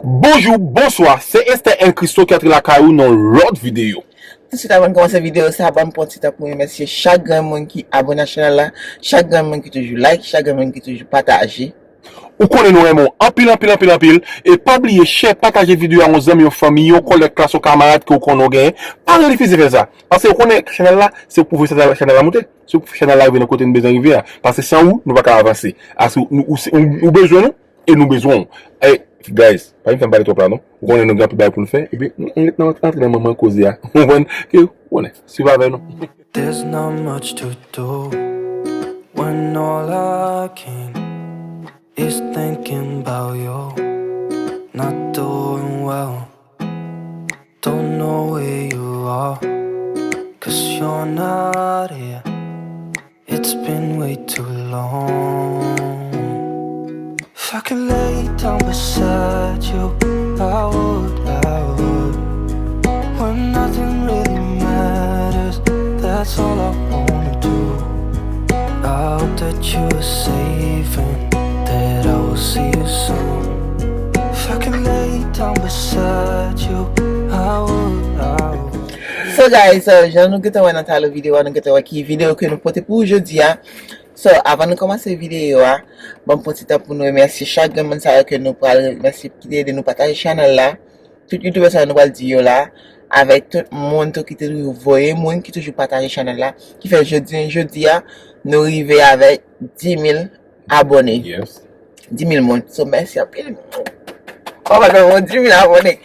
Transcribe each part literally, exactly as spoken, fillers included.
Bonjou, bonswa, se Esther and Christo ki antre lakay ou nan lòt videyo. Tousuit avan n kòmanse videyo sa, ban m pran ti tan pou remèsye chak grenn moun ki abòne a chanèl la, chak grenn moun ki toujou like, chak grenn moun ki toujou pataje. Ou konnen nou renmen w anpil, anpil, anpil, anpil. E pa bliye, share, pataje videyo a yon zanmi, yon fanmi, yon kòlèg klas, yon kamarad ke w konnen w genyen. Pa refize fè sa. Paske w konnen chanèl la, se pou fè chanèl la moute. Se pou chanèl la rive nan kote n bezwen rive a. Paske san ou, nou pa ka avanse. Aske ou, ou, ou, ou bezwen nou, e nou bezwen w. Ey, guys, pa vin fè m pale twòp la non. Ou konnen nou gen anpil bagay pou n fè. Epi, nou, nou, nou antre nan manman koze a. Ou konprann? Ke, ou konnen, swiv avè nou. There's not much to do when all I can is thinking about you. Not doing well, don't know where you are, cause you're not here. It's been way too long. If I could lay down beside you, I would, I would. When nothing really matters, that's all I wanna do. I hope that you are safe and that I will see you soon. If I could lay down beside you, I would, I would. So guys, uh, jan nou gentan wè nan talo videyo a, nou gentan wè ki videyo ke nou pote pou jodi a. So, avan nou kòmanse videyo a, ban m pran ti tan pou nou remèsye chak grenn moun sa yo ke nou pral remèsye ki te ede nou pataje chanèl la. Tout youtubè sa yo nou pral di yo la, avèk tout moun tou ki te toujou voye moun ki toujou pataje chanèl la. Ki fè jodi, jodi a, nou rive avèk dis mil abòne. Yes. Dis mil moun. So, mèsi anpil. Oh my God, bon, dis mil abòne.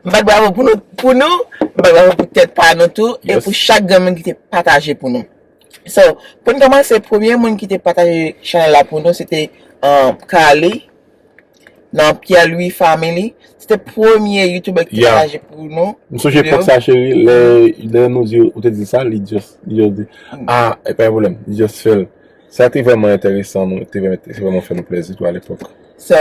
M bat bravo pou nou, pou nou. M bat bravo pou tèt pa nou tou. E Yes. Pou chak grenn moun ki te pataje pou nou. So, pou n kòmanse, premye moun ki te pataje chanèl la pou nou, se te um, Kali. Nan Pierre Louis Family. Se te premye youtubè ki te Yeah. Pataje pou nou. M sonje Video. Epòk sa cheri, lè, lè nou di, ou te di sa, li just, li just di, ah, e pa yon pwoblèm, li just fè l. Sa te vrèman enteresan, nou, te vrèman, te vrèman fè nou plèzi tou alepòk. So,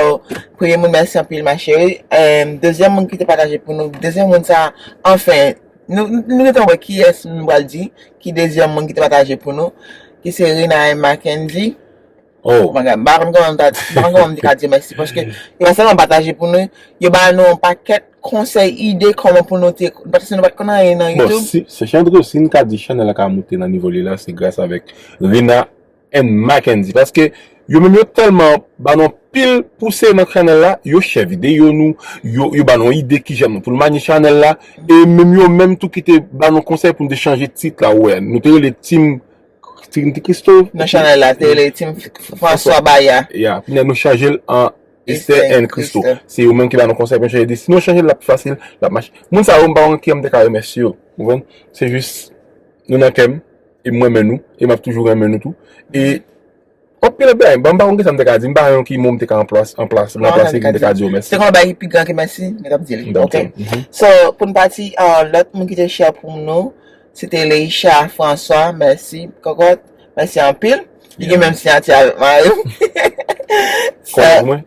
premye moun, mèsi anpil, ma chérie. Um, dezyèm moun ki te pataje pou nou, dezyèm moun sa, anfen, nou, nou, nou gentan wè kiyès m pral di, ki dezyèm moun ki te pataje pou nou, ki se Rina M. Mackenzie. Oh, Oh my God, m pa konn kòman m ta, m pa konn kòman m te ka di mèsi, paske yo pa sèlman pataje pou nou, yo ba nou yon pakèt konsèy, ide, kòman pou nou te, paske nou pa t konn anyen nan bon, YouTube. Si, se chan dro, si n ka di chanèl la ka moute nan nivo li la, se gras avèk Rina and Mackenzie. Paske yo menm yo tèlman ba nou pil pouse nan chanèl la, yo share videyo nou, yo, yo ba nou ide kijan pou nou manye chanèl la, e menm yo menm tou ki te ba nou konsèy pou nou te chanje tit la, ou wè, nou te rele Team, Team Christo. Nan chanèl la, te rele Team François Baya. Ya, kounye a nou chanje l an Esther and Christo. Se yo menm ki ba nou konsèy pou nou chanje de. Si nou chanje l, l ap fasil, l ap mache. Moun sa yo, m pa konn ki m te ka remèsye yo. Ou konprann? Se jis, nou nan kè m, e m renmen nou, e m ap toujou renmen nou tou. E, anpil bagay, m pa konn ki sa m te ka di, m pa konn ki mo m te ka anplas, anplas, Kòman sa anplase te ki m te ka di yo Se mèsi. konn bagay ki pi gran ke mèsi, men t ap di li. M t ap Ok. di, mhm. So, pou n pati, uh, lòt moun ki te share pou nou, se te Leisha François, mèsi, kòkòt, mèsi anpil. Li gen menm siyati avèk mari m. So, Kòlèg mwen.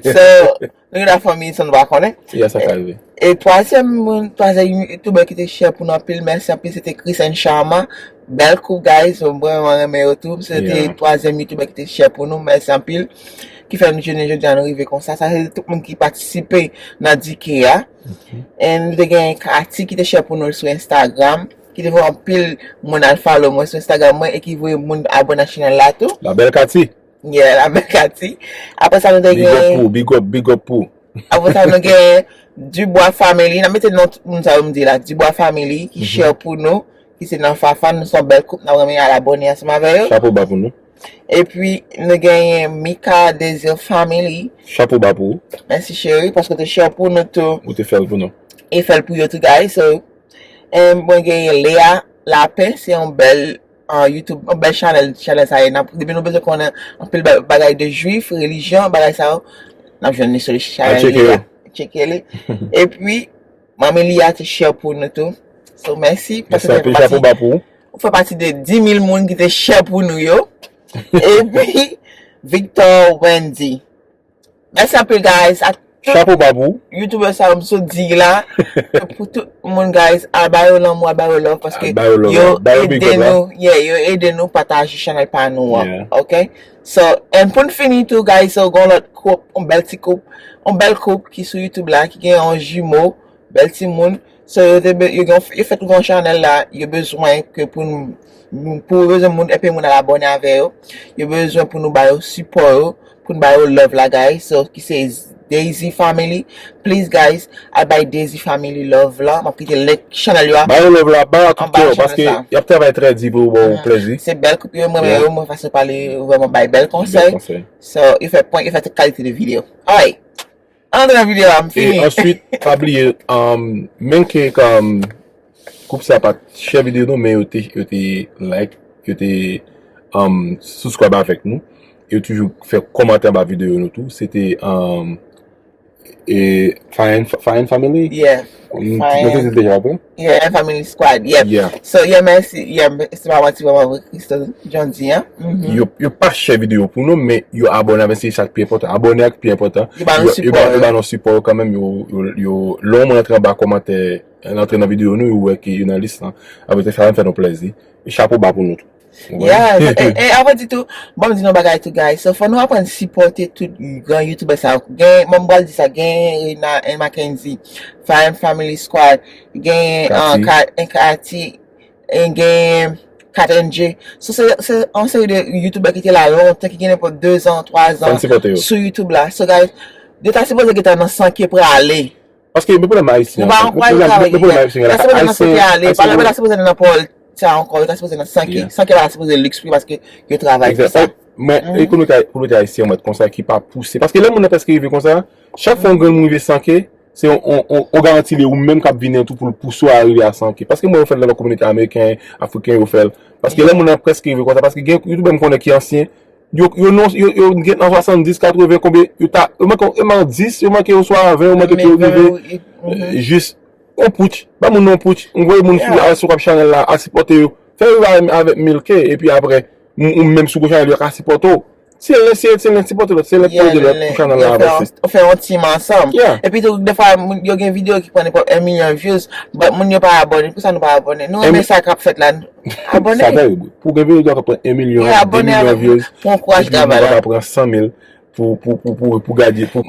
So, nou gen la fanmi, sa nou pa konnen. Ya, sa ka rive. E twazyèm moun, twazyèm youtubè ki te share pou nou anpil, mèsi anpil, se te Chris and Sharma. Bèl koup, guys, mwen vrèman renmen yo tou. Se te Yeah. Twazyèm youtubè ki te share pou nou, mèsi anpil. Ki fè nou jounen jodi a nou rive konsa. Sa se tout moun ki patisipe nan D K a. E nou te gen Cathy ki te share pou nou sou Instagram. Ki te voye anpil moun al follow mwen sou Instagram mwen e ki voye moun abòne a chanèl la tou. La belle Cathy. Yeah, la belle Cathy. Apre sa nou te Big up gen pou, big up, big up pou. Apre sa nou gen Dubois Family. N ap mete non tout moun sa yo m di la. Dubois Family ki share pou nou. Ki se nan Fafan. Nou se yon bèl koup. N ap renmen al abòne ansanm avè yo. Chapo ba pou nou. Epi nou genyen Mika Desir Family. Chapo ba pou ou. Mèsi cheri paske w te share pou nou tou. Ou te fè l pou nou. E fè l pou yo tou guys. So, e mwen genyen Lea Lapin. Se yon bèl uh, YouTube, yon bèl chanèl, chanèl sa ye. N ap, depi nou bezwen konnen anpil ba- bagay de jwif, relijyon, bagay sa yo, n ap jwenn li sou chanèl Al tcheke li yo. A. Tcheke li. Epi, Manmi Lia te share pou nou tou. So, mèsi. Mèsi anpil, chapo ba pou ou. Ou fè pati de dis mil moun ki te share pou nou yo. Epi, Victor Wendy. Mèsi anpil, guys. A tout Chapo ba pou ou. youtubè sa yo m sot di la. Pou tout moun, guys, al ba yo lanmou, al ba yo love, paske Al ba yo love, yo ba yo big ede up la. Nou, yeah, yo ede nou pataje chanèl pa nou an. Yeah. Ok? So, and pou n fini tou, guys, so, gon lòt koup, yon bèl ti koup, yon bèl koup ki sou YouTube la, ki gen yon jimo, bèl timoun. So, yo te, be- yo, gen- yo fèt yon chanèl la, yo bezwen ke pou n, pou yo bezwen moun, enpe moun al abòne avè yo. Yo bezwen pou nou ba yo sipò yo, pou n ba yo love la, guys. So, ki se Daisy Family. Please, guys, al bay Daisy Family love la. M ap kite link chanèl yo a. Ba yo love la, ba yo tout kè, paske y ap travay trè di pou ba w plèzi. Se bèl koup yo, mwen renmen yo, mwen fason pale yo vrèman bay bèl konsèy. So, yo fè prank, yo fè tout kalite de videyo. Alright. Antre nan videyo a, m fini. E answit, pa bliye, um, menke, um, koup sa pa t share videyo nou, men yo te, yo te like, yo te, um, subscribe avèk nou. Yo toujou fè kòmantè anba videyo nou tou. Se te, um, e, Fine, Fine Family? Yeah. Mm, Fine. Mwen te di l deja, pa vre? Yeah, Family Squad, yeah. Yeah. So, yeah, mèsi, yeah, se pa manti, vrèman vre, Christo Johnny, hein? Mhm. Yo, yo pa share videyo pou nou, men yo abòne avè se sa k pi enpòtan. Abòne a k pi enpòtan. Yo ba nou sipò, yo ba nou sipò kanmenm, yo, yo, yo, lè yon moun antre anba kòmantè, antre nan videyo nou, yo wè ke yo nan lis lan. Apre sa, sa fè nou plèzi. E chapo ba pou nou tou. Yeah, e, e, e, avan di tou, bon, m di nou bagay tou, guys. So, fò nou aprann sipòte tout gran youtubè sa yo. Gen, bon, m pral di sa, gen Rena and Mackenzie, Fire and Family Squad, gen, uh, Katy, Ka- and Katy, e gen Kat and J. So, se, se yon seri de youtubè ki te la lontan, ki gen nenpòt de zan, twa zan sou YouTube la. So, guys, yo ta sipoze gentan nan san K prale. Paske men pwoblèm ayisyen an, men pwoblèm ayisyen an, ayisyen, pa ta sipoze nan pòl sa ankò, yo ta sipoze nan san K. San K pa ta sipoze lèspri paske yo travay pou sa. Men, e kominote, kominote ayisyen an, mwen, konsa ki pa pouse. Paske lè moun nan prèske rive konsa, chak fwa yon grenn moun rive san K, se yon, yon, yon, yon garanti li ou menm k ap vini an tou pou l pouse w a rive a san K. Paske mwen, yo fè l nan lòt kominote ameriken, afriken, yo fè l. Paske lè moun nan prèske rive konsa, paske gen youtubè m konnen ki ansyen, yo, yo, non, yo, yo gen nan swasanndis, katreven, konbyen, yo ta, yo manke, yo manke dis, yo manke oswa ven, yo manke pou yo rive, euh, jis yon pouch, ba moun nan yon pouch, m voye moun sou, sou kòb chanèl la, al sipòte yo, fè yo rive avèk mil K, epi apre, ou, ou menm sou gwo chanèl, yo ka sipòte w. Se lè, se, se lè sipòte lòt, se lè pede lòt pou chanèl la avanse. Ou fè yon team ansanm. Epi tou, defwa, moun, yo gen videyo ki pran nenpòt yon milyon views, but moun yo pa abòne. Poukisa nou pa abòne? Nou renmen sa k ap fèt la. Abòne. Sa vre, wi. Pou gen videyo k ap pran yon milyon, de milyon views, epi nou pa ka pran san mil pou, pou, pou, pou, pou gade, pou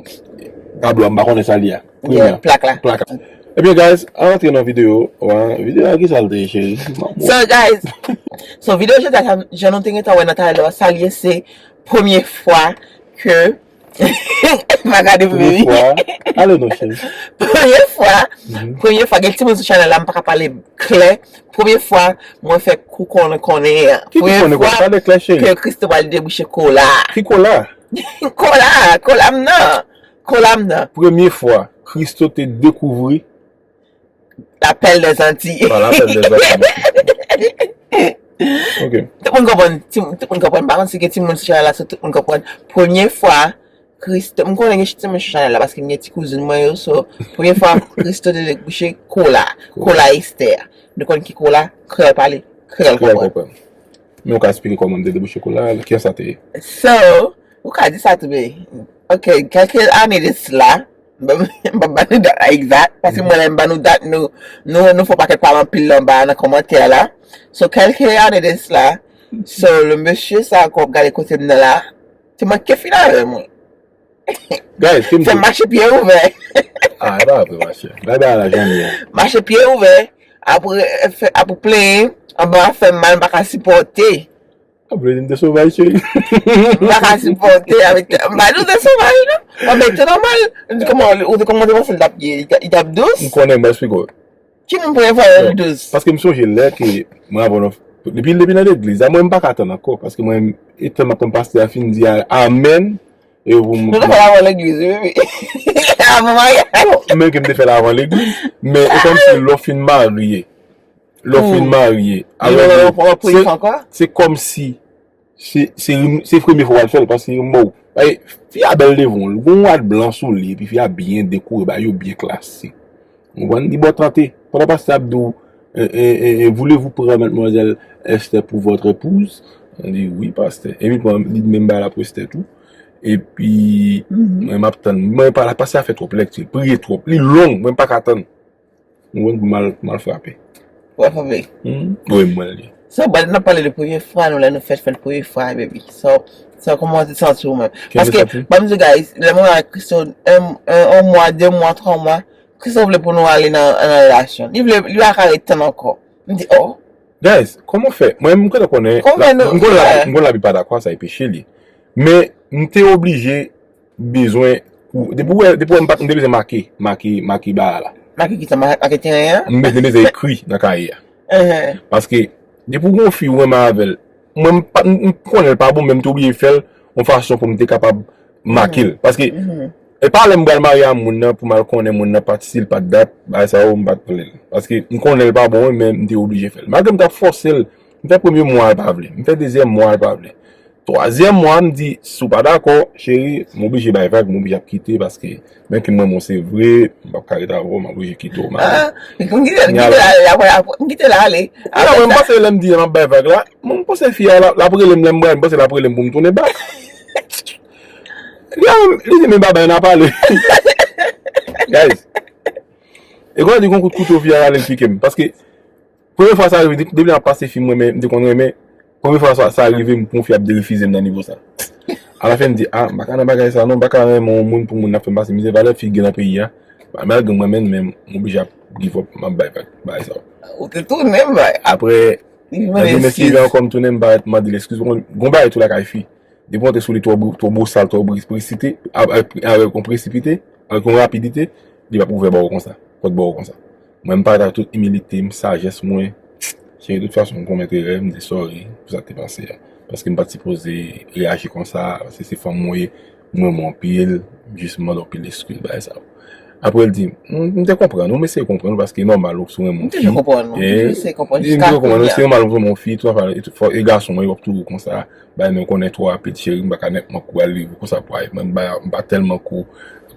tablo a, m pa konnen sa li a. Premye. Plak la. Plak la. Ebyen, guys, ann antre nan videyo. Videyo a, ki sa l te ye, cheri? So, guys, so, videyo jodi a, jan nou te gentan wè nan taylo a, sa l ye, se premye fwa ke, pa gade pou li. Premye fwa. Ale non, cheri. Premye fwa, premye fwa, gen timoun sou chanèl la, m pa ka pale klè. Premye fwa, mwen fè kou konnen konnen an. Ki kou konnen konnen? Pale klè, cheri. Premye fwa ke Christo pral debouche kola. Ki kola? Kola, kola m nan. Kola m nan. Premye fwa, Christo te dekouvri La Perle des Antilles. Voilà, La Perle des Antilles. Ok. Tout moun konprann, ti- tout moun konprann. M pa konn si gen timoun sou chanèl la, so tout moun konprann. Premye fwa, Christo, m konnen gen timoun sou chanèl la, paske m gen ti kouzin mwen yo, so, premye fwa, Christo te debouche kola, kola Esther. Nou konn ki kola, kreyòl pale, kreyòl konprann. Men w ka eksplike kòman m te debouche kola, kiyès sa te ye? So, ou ka di sa tou, baby. Ok, kèlke ane de sila, m p ap ban nou dat la egzak, paske mwen, lè m ban nou dat, nou, nou, nou fè yon pakèt pale anpil anba nan kòmantè la. So, kèlke ane de sila, so, le mesye sa ke w ap gade kote m nan la, te manke fin avè mwen. Guys, ki m di? Fè mache pye ouvè. Ah, e pa vre, ma chè. Bay bay la jan li ye. Mache pye ouvè. Apre, fè, apre plenyen, anba fè m mal, m pa ka sipòte. Ah, vle di m te sovaj, cheri. M pa ka sipòte avèk, m pa di w te sovaj, non. Anben, te nòmal. Kòman, ou te, kòman w te panse l t ap ye? Li t ap dous? M konnen, mwen eksplike w. Ki moun premye fwa yo dous? Paske m sonje lè ke mwen avè w, depi, depi nan legliz la, mwen m pa ka tann ankò, paske mwen, e tan m ap tann pastè a fin di a- amèn, e pou m- Nou te fè l avan legliz, wi, wi. Avan maryaj. Non, menm ke m te fè l avan legliz, men e kòmsi lè w fin marye, lè w fin marye, se, se kòmsi Se, se, se premye fwa w al fè l, paske m ba w. Ay, fi a bèl devan w, l gon rad blan sou li, epi fi a byen dekore, bagay yo byen klasik. Ou konprann? Li ba w tante. Pandan pastè ap di w, eh, eh, eh, eh, voulez-vous prendre mademoiselle Esther pour votre épouse? Li di, wi, pastè. Epi pran, li di menm bagay la pou Esther tou. Epi, mwen, m ap tann. Mwen, pa la, pastè a fè twòp lèkti, priye twòp. Li long, mwen, m pa ka tann. Ou konn pou mal, mal frape. Ou frape? Hmm? Wi, mwen li. So, but n ap pale de premye fwa nou, lè nou fèt fèt premye fwa, baby. So, so, kòman w te santi w menm? Paske, ban m di w, guys, lè mwen ak Christo, yon, yon, yon mwa, de mwa, twa mwa, Christo vle pou nou ale nan, nan relasyon. Li vle, li pa ka ret tann ankò. M di, oh. Guys, kòman fè? Mwen, m konn konnen, m konn lavi pa dakò sa, e peche li. Men, m te oblije bezwen, depi w wè, depi w wè m pa, m te bezwen make, make, make bagay la. Make kisa? Make teren an? M te bezwen ekri nan kaye a. Paske, depi w gen yon fi ou renmen avè l, mwen, m pa, m konnen l pa bon, men m te oblije fè l yon fason pou m te kapab make l. Paske, e pa lè m pral marye a moun nan pou m al konnen moun nan pa t, si l pa t dat, bagay sa yo, m pa t vle l. Paske, m konnen l pa bon, wi, men m te oblije fè l. Malgre m t ap fòse l, m fè premye mwa a l pa vle, m fè dezyèm mwa a l pa vle. Twazyèm mwa, m di, si w pa dakò, cheri, m oblije bay vag, m oblije ap kite, paske menm ke m renmen w se vre, m p ap ka ret avè w, m oblije kite w. Ah, m kite l ale, m kite l ale. Ah non, mwen m panse lè m di l m ap bay vag la, mwen m panse fi a, l ap rele m lè m bay, m panse l ap rele m pou m tounen bak. Li a menm, li di men babay n a pale. Guys, e kon di gon kout kouto fi a rale l pike m, paske Premye fwa sa rive, depi lè m ap pase fi m renmen, m te konn renmen, premye fwa sa, sa rive m pou yon fi ap derefize m nan nivo sa. Alafen m di, ah, m pa ka nan bagay sa non, m pa ka renmen yon moun pou moun nan ap fè m pase mizè, valè fi gen nan peyi a, malgre m renmen l, men m oblije ap give up, m ap bay vag, bagay sa yo. Ou te tounen bay. Apre, nan demen si li vin ankò m tounen, m pa ret mande l eskiz, gon bagay tou lakay fi. Depi w antre sou li twò bosal, twò presite, avèk yon presipite, avèk yon rapidite, li p ap ouvè ba w konsa, pòt ba w konsa. Mwen, m pale ak tout imilite m, sajès mwen. Cheri, de tout fason, m komèt erè, m di sòri pou sa k te pase a. Paske m pa t sipoze reyaji konsa, paske se fanm mwen ye, m renmen w anpil, m jis mande w anpil eskiz, bagay sa yo. Apre l di, m te konprann ou, m eseye konprann ou, paske e nòmal ou si w renmen yon fi. M toujou konprann ou, m toujou eseye konprann jiska kounye a. Se nòmal ou renmen yon fi, tout afè, e gason mwen, yo ap toujou konsa. Bay men konnen twò rapid cheri, m pa ka nèt mwen kou al live konsa pou ay. Mwen m pa tèlman kou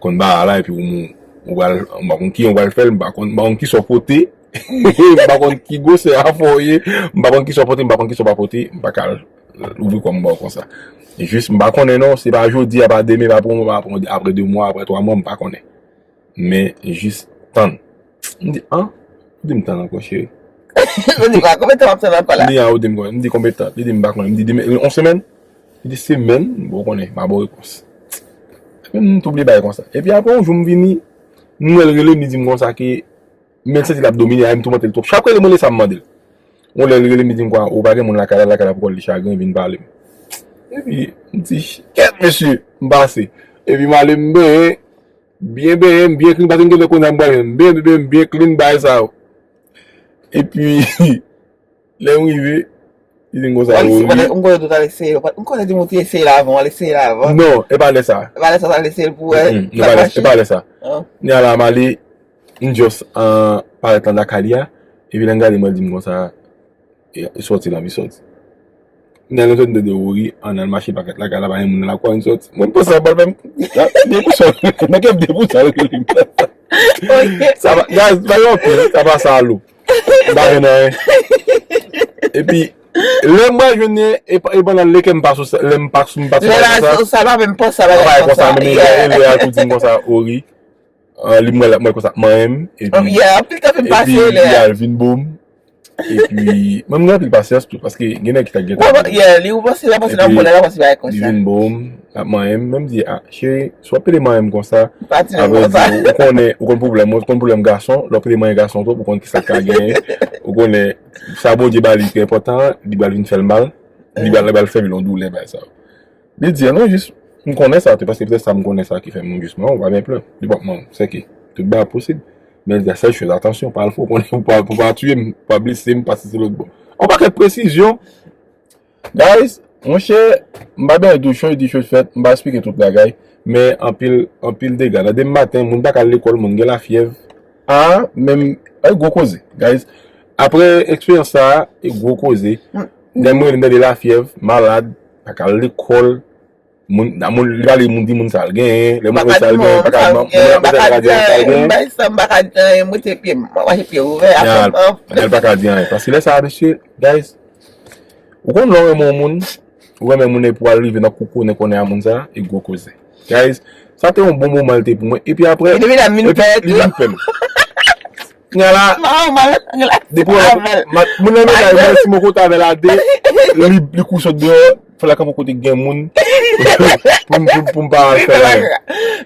konn bagay la epi ou ou pral m pa konn ki ou pral fè l, m pa konn m pa konn kisa w pote, m pa konn ki gwosè afè w ye, m pa konn kisa w pote, m pa konn kisa w pa pote, m pa ka ouvri kò m ba w konsa. Jis m pa konnen non, se pa jodi a, pa demen, pa aprè mwa, pa aprè de mwa, aprè twa mwa, m pa konnen. Men jis tann. M di, an? Ou di m tann ankò, cheri. Ou di, konbyen tan w ap tann ankò la? Li a, ou di m konbyen? M di, konbyen tan? Li di, m pa konnen. M di, demen, yon semèn? Li di, semèn? Bon, ou konnen, m a ba w repons. Men m tou bliye bagay konsa. Epi apre, yon jou, m vini, m wè l rele m, li di m konsa ke, men l santi l ap domine, ay m toumante l twòp. Chak rele m, rele sa m mande l. Yon lè, l rele m, li di m kwa, ou pa gen moun lakay la, lakay la poko li chagren, vin pale m. Epi, m di, kèt, mesye, m pase. Epi, m ale, m benyen, byen benyen, m byen klin, paske m gentan konnen sa m pral jwenn. M benyen, m benyen, m byen klin, bagay sa yo. Epi, lè m rive, li di m konsa, Ori. M konnen tout al eseye, m konnen di moun te eseye l avan, w al eseye l avan. Non, e pa lè sa. E pa lè sa, w al eseye l pou wè. E pa lè sa. Kounye a la, m ale, m just parèt anndan kay li a, epi lè m gade, mwen di m konsa, e sòti la, m sòti. Nan lè m sòti, m tande Ori, ann al mache pakèt lakay la, pa gen moun nan lakay, m sòti. Mwen, m panse sa pral fè m de pou san. Nan kè m de pou san, l rele m. Sa pa, guys, pa gen anpil, sa pa sa lou. M pa jwenn anyen. Epi, lè m pral jwenn li, e pandan lè kè m pa sou sa, lè m pa sou, m pa sou sa. Lè la, sa pa menm panse, sa pa gen konsa. Lè a tou di m konsa, Ori. Li mwen l ap mwen konsa, manyen m, epi, epi li al vin bo m. Epi, mwen, m gen anpil pasyans tou, paske gen nèg ki ta gentan. Yeah, li ou panse la panse nan vòlè la panse bagay konsa. Li vin bo m, l ap manyen m, men m di, a, cheri, si w ap pede manyen m konsa, apre di, ou konnen, ou konn pwoblèm mwen, ou konn pwoblèm gason, lè w pede manyen gason twòp, ou konn kisa k ka genyen, ou konnen, sa Bondye ba li ki enpòtan an, li pral vin fè l mal, li pral, li pral sèvi l yon doulè, bagay sa yo. Li di, non, jis, m konnen sa, te paske petèt sa m konnen sa ki fè m jis mwen, ou pa byen plen. Li p ap mwen, sèke, tout bagay posib. Men li di, sèl choz, atansyon, pa al fè w konnen, pou pa, pou pa tiye m, pa blese m, pa sesi lòt bò. Yon pakèt presizyon. Guys, monchè, m pa byen di w choz, di choz fèt, m pa esplike tout bagay, men anpil, anpil dega. Nan demen maten, moun pa ka al lekòl, moun gen lafyèv. A, men, e gwo koze, guys. Apre eksperyans sa a, e gwo koze. Lè m rele m tande lafyèv, malad, pa ka al lekòl. Moun, moun, li pale, moun di moun sa l genyen, lè moun wè sa l genyen, pa ka, moun ap mete l pa ka di anyen sa l genyen. M bay sa, m pa ka di anyen, m rete pye m, m ap mache pye ouvè, a fè m anfle. Nèg pa ka di anyen. Paske lè sa a, mesye, guys, ou konn lè w renmen yon moun, ou renmen moun epi w al rive nan kou konnen konnen a moun sa, e gwo koze. Guys, sa te yon bon moman l te pou mwen. Epi apre, epi li vin pè m. Nana, depi w wè moun nan mennaj mwen, si mwen kontre avè l a de, li, li kou sot deyò, fò l al kanpe kote k gen moun pou m, pou, pou m pa fè anyen.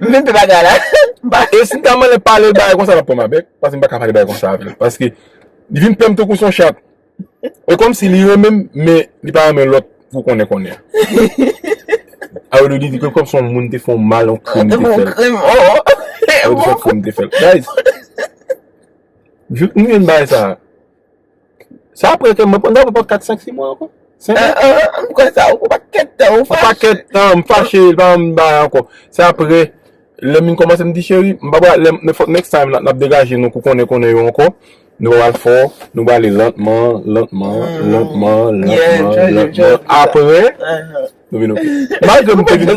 M vin fè bagay la. E si m ta mande pale bagay konsa, l ap pran m a bèk, paske m pa ka pale bagay konsa avè l. Paske li vin pè m tankou se yon chat. E kòmsi li renmen m, men li pa renmen lòt pou konnen konnen. Alò li di ke kòmsi yon moun te fè yon mal, yon krim te fè l. Alò li di se yon krim te fè l. Guys, jouk nou jwenn bagay sa. Sa apre ke mwen pran, mwen pran kat, senk, sis mwa ankò. Senk mwa. M kwè sa, ou pakèt tan, ou fache. Pakèt tan, m fache, li pa ban m bagay ankò. Se apre, lè m vin kòmanse, m di, cheri, m pa pral, lè m, men fòk next time, n ap, n ap degaje nou pou konnen, konnen yo ankò. Nou pa pral fò, nou pral ale lantman, lantman, lantman, lantman, lantman. Apre, nou vin oke. Malgre m te vin,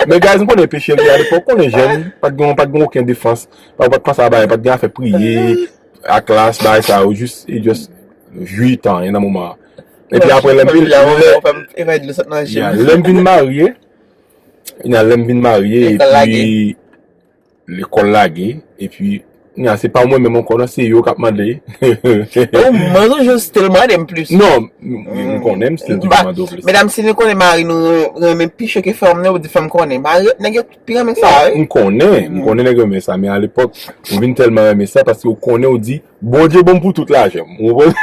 men guys, m konnen peche li alepòk, konnen jèn, pa t gen, pa t gen okenn defans. Pa, pa t panse a bagay, pa t gen afè priye, a klas, bagay sa yo, jis, e just jwi tan, e nan moman an. Epi apre, lè m vin, lè, yeah, lè m vin marye, lè m vin marye, epi lekòl lage, epi, nya, se pa mwen menm ankò, non, se yo k ap mande. Ou, mwen toujou still mande m plis. Non, m, m konnen m still toujou mande w plis. Medam, si nou konnen mari nou renmen pi cho ke fanm nou, ou di fanm konnen. Mari, nèg yo pi renmen sa, wi. M konnen, m konnen nèg yo renmen sa, men alepòk, ou vin tèlman renmen sa, paske ou konnen, ou di, Bondye bon m pou tout lajan m. Ou konprann?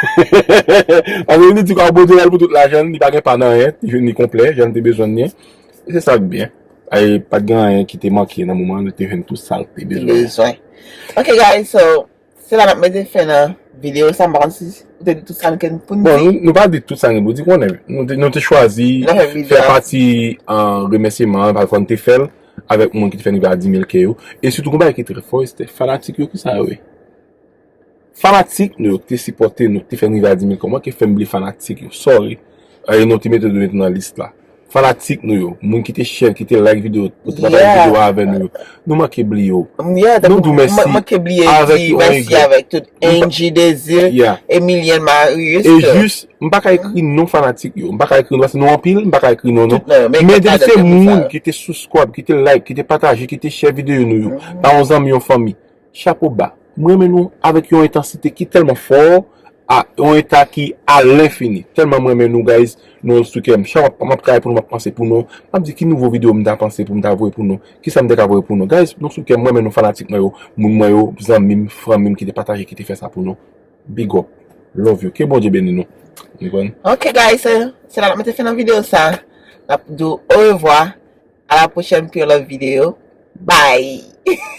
Paske li di kwa Bondye ba l pou tout lajan l, li pa gen pa nan anyen, li jwenn li konplè, jan l te bezwen l ye. E se sa k byen. E pa t gen anyen ki te manke nan moman an, li te jwenn tout sa l te bezwen. Bezwen. Ok, guys, so, se la n ap mete fen nan videyo sa, m pa konn si ou te di tout sa n gen pou n di. Bon, nou, nou pa di tout sa n gen pou di, konnen, nou te, nou te chwazi fè pati, uh, remèsiman an, paske n te fè l avèk moun ki te fè n rive a di mil K yo. E sitou, yon bagay ki trè fò, se fanatik yo, ki sa yo ye? Fanatik nou yo ki te sipòte nou, ki te fè n rive a di mil K, kòman ke fè m bliye fanatik yo? Sorry. E nou te mete yo nan lis la. Fanatik nou yo, moun ki te share, ki te like videyo, ki te pataje videyo avè nou yo. Nou manke bliye yo. Nou di w mèsi avèk yon egre. Angie Désir, Emilienne Marius. E jis, m pa ka ekri non fanatik yo. M pa ka ekri non, paske nou anpil, m pa ka ekri non, non. Men depi se moun ki te subscribe, ki te like, ki te pataje, ki te share videyo nou yo, ba yon zanmi, yon fanmi. Chapo ba. Mwen renmen nou avèk yon entansite ki tèlman fò, a, yon eta ki a lenfini. Tèlman mwen renmen nou, guys, nou sou kè m. Chak fwa m ap travay pou nou, m ap panse pou nou. M ap di ki nouvo videyo m ta panse pou m ta voye pou nou. Kisa m te ka voye pou nou. Guys, nou sou kè m, mwen renmen nou fanatik mwen yo, moun mwen yo, zanmi m, fanmi m ki te pataje, ki te fè sa pou nou. Big up. Love you. Ke Bondye beni nou. Ou konprann? Ok, guys, euh, se la n ap mete fen nan videyo sa. N ap di w orevwa. À la prochaine pour l'autre vidéo. Bye!